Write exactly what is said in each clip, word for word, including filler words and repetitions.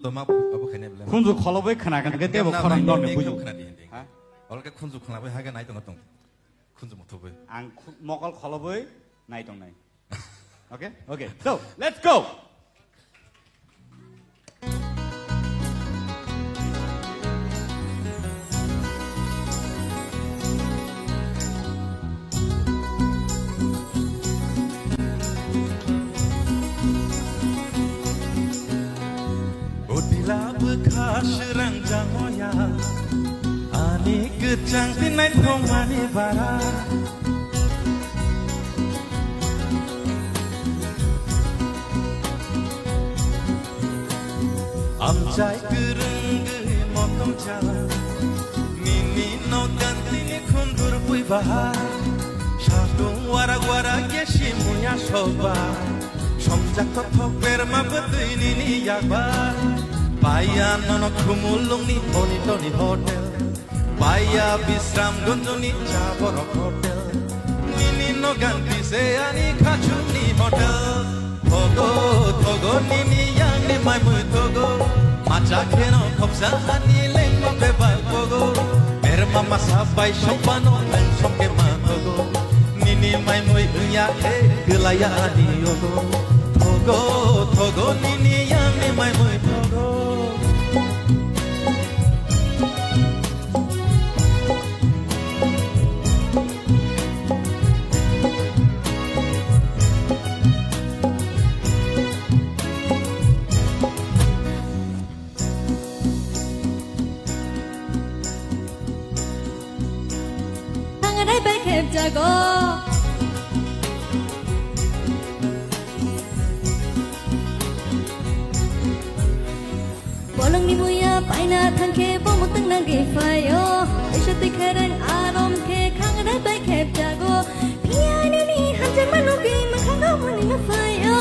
To ma abo khainai bwle. Khunju kholobwi khna khe tebo khorang norni buju. Khna di hindi. Ha? Olke khunju khna bai haga nai tong tong. Khunju motho bai. Ang khu-, mokol kholobwi nai tong nai. Okay? Okay. So, let's go. Utila bwkha srang jangoya, ani kwchang tinai thongmani bara. Amchai kwrwngwi motom cha, nini nok gantini khundur bui bahar. Satung warak warak ye simuya sokba, somjak kothok berma bwtwi nini yakba. Paiya nono Khumulwngni Toni Toni Hotel. Paiya Bisramganjni cha borok hotel. Nini nogan tise ani khachukni hotel. Thogo, thogo nini yangni maimui thogo. Macha kheno khopsa ani lengma bebak bogo. Berma masa bai sokbano leng sokke ma thogo. Nini maimui wngya khe kwlaiya ani yogo. Thogo, thogo nini yangni maimui thogo. Thangrai bai khepjago. Bolongni muya paina thangkhe bo mwtwng nangwi phaio. Teisa twi khereng arom khe khangrai bai khepjago. Phiya nini hamjakma nugwi mwkhango mwnwi ma phaio.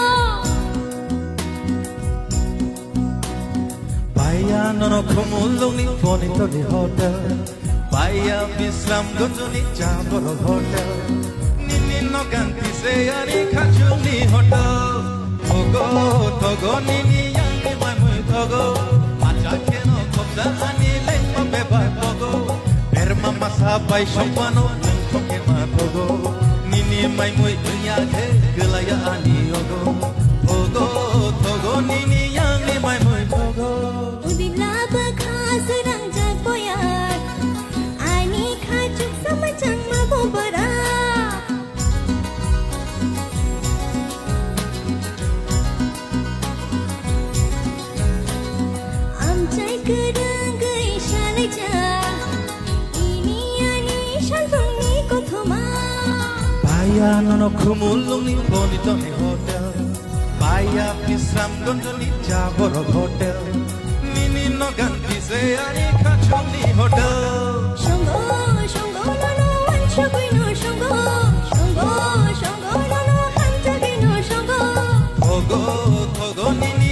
Paiya nono Khumulwngni Toni Toni Hotel. Paiya Bisramganjni cha borok hotel. Nini nogan tise ani khachukni hotel. Thogo, thogo nini yangni maimui thogo. Macha kheno khopsa ani lengma bebak thogo. Berma masa bai sokbano nang thokke ma thogo. Nini maimui wngya khe kwlaiya ani yogo. Thogo, thogo nini yangni maimui thogo. Udibla bwkha srang jak boyar. Ani khachuk samachang ma bo bara. Amchai kwrwngwi salaijak. Ini ani salbungni kothoma. Paiya nono Khumulwngni Toni Toni Hotel. Paiya Bisramganjni cha borok hotel. Nini nogan tise ani khachukni hotel. Songo, songo nono wansugwino songo. Songo, songo nono hamjagwino songo. Thogo, thogo nini